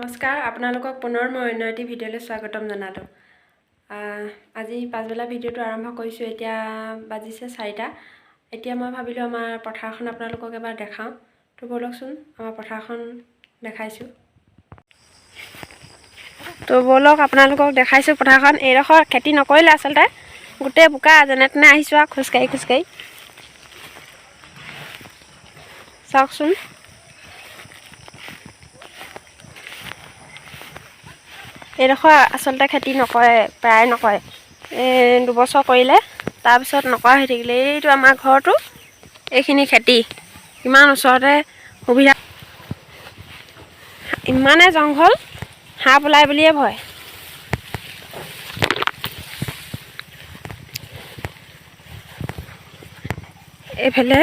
নমস্কাৰ, আপোনালোকক পুনৰ মই অন্য এটি ভিডিঅ'লৈ স্বাগতম জনালোঁ। আজি পাছবেলা ভিডিঅ'টো আৰম্ভ কৰিছোঁ। এতিয়া বাজিছে 4টা। এতিয়া মই ভাবিলোঁ আমাৰ পথাৰখন আপোনালোকক এবাৰ দেখাওঁ। তো ব'লকচোন আমাৰ পথাৰখন দেখাইছোঁ। তো ব'লক আপোনালোকক দেখাইছোঁ পথাৰখন। এইডোখৰ খেতি নকৰিলে আচলতে গোটেই বোকা, যেনে তেনে আহিছোঁ আৰু খোজকাঢ়ি খোজকাঢ়ি। চাওকচোন, এইডোখৰ আচলতে খেতি নকৰে, প্ৰায় নকৰে। এই 2 বছৰ কৰিলে, তাৰপিছত নকৰা হৈ থাকিলে। এইটো আমাৰ ঘৰটো, এইখিনি খেতি ইমান ওচৰতে সুবিধা। ইমানে জংঘল, সাপ ওলাই বুলিয়ে ভয়। এইফালে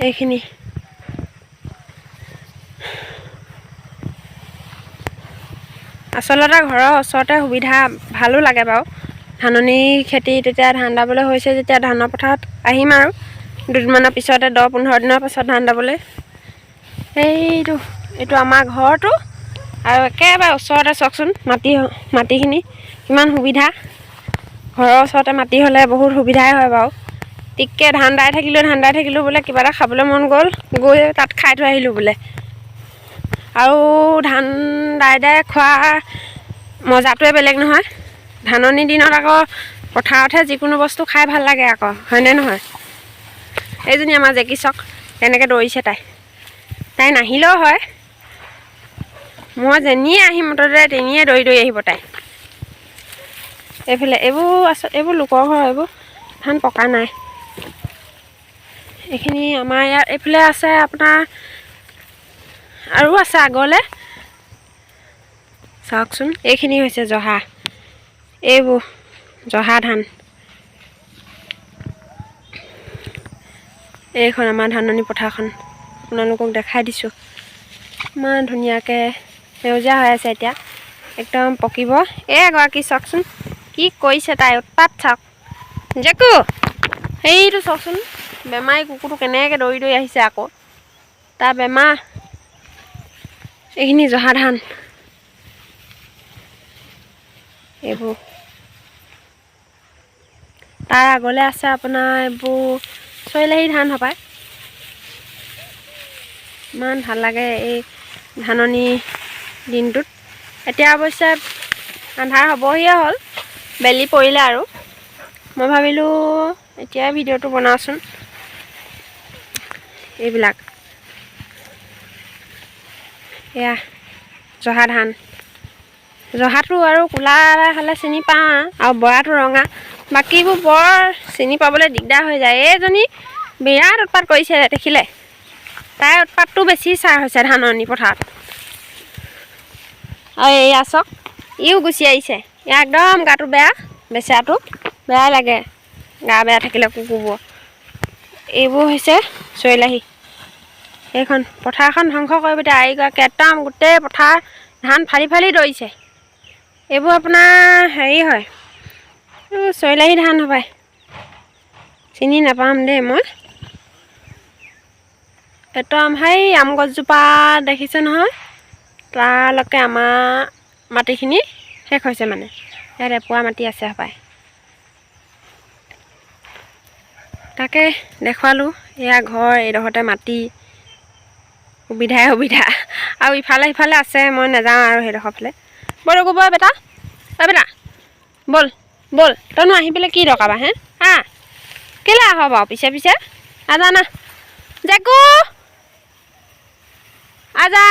এইখিনি আচলতে ঘৰৰ ওচৰতে সুবিধা, ভালো লাগে বাৰু। ধাননি খেতি তেতিয়া ধান দাবলৈ হৈছে, যেতিয়া ধানৰ পথাৰত আহিম আৰু দুদিনমানৰ পিছতে, 10-15 দিনৰ পাছত ধান দাবলৈ। এইটো আমাৰ ঘৰটো আৰু একেবাৰে ওচৰতে চাওকচোন মাটিখিনি কিমান সুবিধা। ঘৰৰ ওচৰতে মাটি হ'লে বহুত সুবিধাই হয় বাৰু। টিককৈ ধান দাই থাকিলোঁ, ধান দাই থাকিলোঁ, বোলে কিবা এটা খাবলৈ মন গ'ল, গৈ তাত খাই থৈ আহিলোঁ বোলে। আৰু ধান দাই দাই খোৱা মজাটোৱে বেলেগ নহয়। ধাননি দিনত আকৌ পথাৰতহে যিকোনো বস্তু খাই ভাল লাগে আকৌ, হয়নে নহয়? এইজনী আমাৰ জেকি চক কেনেকৈ দৌৰিছে তাই। তাই নাহিলেও হয়, মই যেনিয়ে আহিম মুঠতে তেনিয়ে দৌৰি দৌৰি আহিব তাই। এইফালে এইবোৰ আছে, এইবোৰ লোকৰ ঘৰ, এইবোৰ ধান পকা নাই। এইখিনি আমাৰ ইয়াত এইফালে আছে আপোনাৰ, আৰু আছে আগলৈ। চাওকচোন, এইখিনি হৈছে জহা, এইবোৰ জহা ধান। এইখন আমাৰ ধাননি পথাৰখন আপোনালোকক দেখাই দিছোঁ। ইমান ধুনীয়াকৈ সেউজীয়া হৈ আছে, এতিয়া একদম পকিব। এই এগৰাকী চাওকচোন কি কৰিছে তাই, উৎপাত চাওক। জেকু সেইটো চাওকচোন, বেমাৰী কুকুৰটো কেনেকৈ দৌৰি দৌৰি আহিছে আকৌ, তাৰ বেমাৰ। এইখিনি জহা ধান, এইবোৰ তাৰ আগলৈ আছে আপোনাৰ এইবোৰ চৈলাহী ধান হপায়। ইমান ভাল লাগে এই ধাননি দিনটোত। এতিয়া অৱশ্যে আন্ধাৰ হ'বহিয়ে হ'ল, বেলি পৰিলে আৰু। মই ভাবিলোঁ এতিয়াই ভিডিঅ'টো বনাওঁচোন। এইবিলাক এয়া জহা ধান। জহাটো আৰু ক'লা হ'লে চিনি পাওঁ, আৰু বৰাটো ৰঙা, বাকীবোৰ বৰ চিনি পাবলৈ দিগদাৰ হৈ যায়। এইজনী বিৰাট উৎপাত কৰিছে দেখিলে, তাইৰ উৎপাতটো বেছি চাৰ হৈছে ধাননি পথাৰত। আৰু এইয়া চাওক, ইও গুচি আহিছে। ইয়াৰ একদম গাটো বেয়া, বেচেৰাটো বেয়াই লাগে গা বেয়া থাকিলে কুকুৰবোৰ। এইবোৰ হৈছে চৈলাহী। এইখন পথাৰখন ধ্বংস কৰিব এতিয়া আইগৰাকী, একদম গোটেই পথাৰ ধান ফালি ফালি দৌৰিছে। এইবোৰ আপোনাৰ হেৰি হয়, চৈলাহী ধান হপায়, চিনি নাপাম দেই মই। একদম সেই আম গছজোপা দেখিছে নহয়, তালৈকে আমাৰ মাটিখিনি শেষ হৈছে, মানে ইয়াত এপোৱা মাটি আছে হপায়। তাকে দেখুৱালোঁ। এয়া ঘৰ, এইডোখৰতে মাটি, সুবিধাই সুবিধা। আৰু ইফালে সিফালে আছে, মই নাযাওঁ আৰু সেইডোখৰ ফালে। ব'ল বৈ বেটা, ঐ বেটা, ব'ল ব'ল। তইনো আহি পেলাই কি দৰকাৰ বাৰু হে? হা, কেলৈ আহ বাৰু পিছে পিছে? আজা না জেকু, আজা।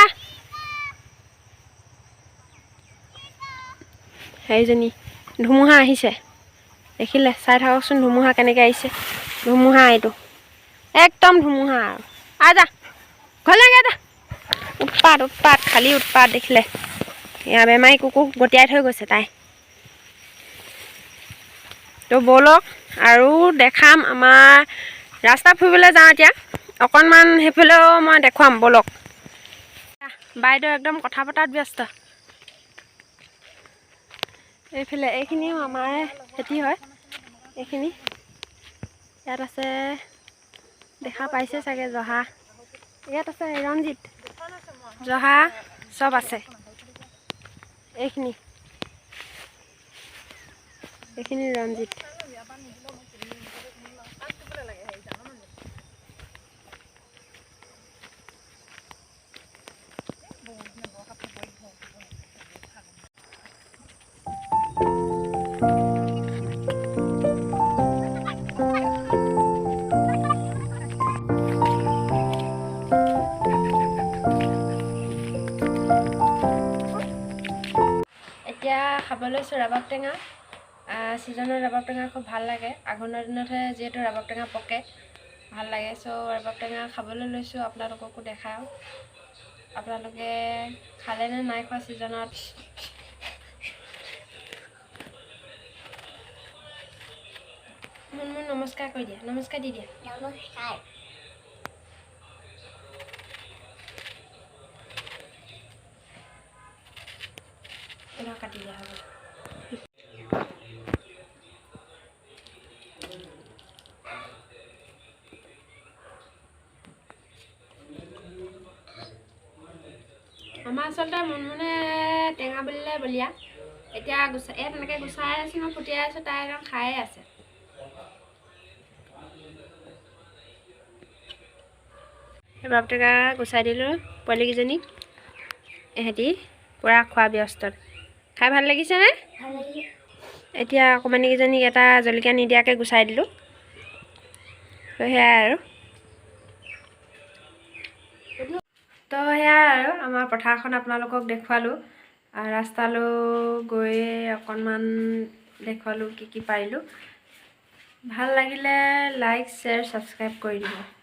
সেইজনী ধুমুহা আহিছে দেখিলে, চাই থাককচোন ধুমুহা কেনেকৈ আহিছে। ধুমুহা এইটো একদম ধুমুহা আৰু। আজা ঘৰলৈ যা। উৎপাত উৎপাত, খালী উৎপাত দেখিলে। এয়া বেমাৰী কুকুৰ গতিয়াই থৈ গৈছে তাই। তো ব'লক আৰু দেখাম, আমাৰ ৰাস্তা ফুৰিবলৈ যাওঁ এতিয়া অকণমান, সেইফালেও মই দেখুৱাম। ব'লক। বাইদেউ একদম কথা পতাত ব্যস্ত। এইফালে এইখিনিও আমাৰে খেতি হয়। এইখিনি ইয়াত আছে, দেখা পাইছে চাগে জহা। ইয়াত আছে ৰঞ্জিত। জহা চব আছে। এইখিনি এইখিনি ৰঞ্জিত। এতিয়া খাব লৈছোঁ ৰবাব টেঙা। ছিজনৰ ৰবাব টেঙা খুব ভাল লাগে। আঘোণৰ দিনতহে যিহেতু ৰবাব টেঙা পকে, ভাল লাগে। চ' ৰবাব টেঙা খাবলৈ লৈছোঁ, আপোনালোককো দেখাওঁ। আপোনালোকে খালেনে নাই খোৱা ছিজনত? মুনমুন, নমস্কাৰ কৰি দিয়া, নমস্কাৰ দি দিয়া। নমস্কাৰ। এইডোখৰ কাটি দিয়া হ'ব। আমাৰ আচলতে মুনমুনে টেঙা বুলিলে বলিয়া। এতিয়া গুচাই, এই তেনেকৈ গুচাই আছোঁ, মই ফুটিয়াই আছোঁ, তাই একদম খায়ে আছে। ৰবাব টেঙা গুচাই দিলোঁ পোৱালীকেইজনীক। এহেঁতি পূৰা খোৱা ব্যস্ত। খাই ভাল লাগিছেনে? ভাল লাগিছে। এতিয়া অকণমানিকেইজনীক এটা জলকীয়া নিদিয়াকৈ গুচাই দিলোঁ। তো সেয়াই আৰু, তো সেয়াই আৰু আমাৰ পথাৰখন আপোনালোকক দেখুৱালোঁ। ৰাস্তালৈ গৈ অকণমান দেখুৱালোঁ কি কি পাৰিলোঁ। ভাল লাগিলে লাইক, শ্বেয়াৰ, ছাবস্ক্ৰাইব কৰি দিব।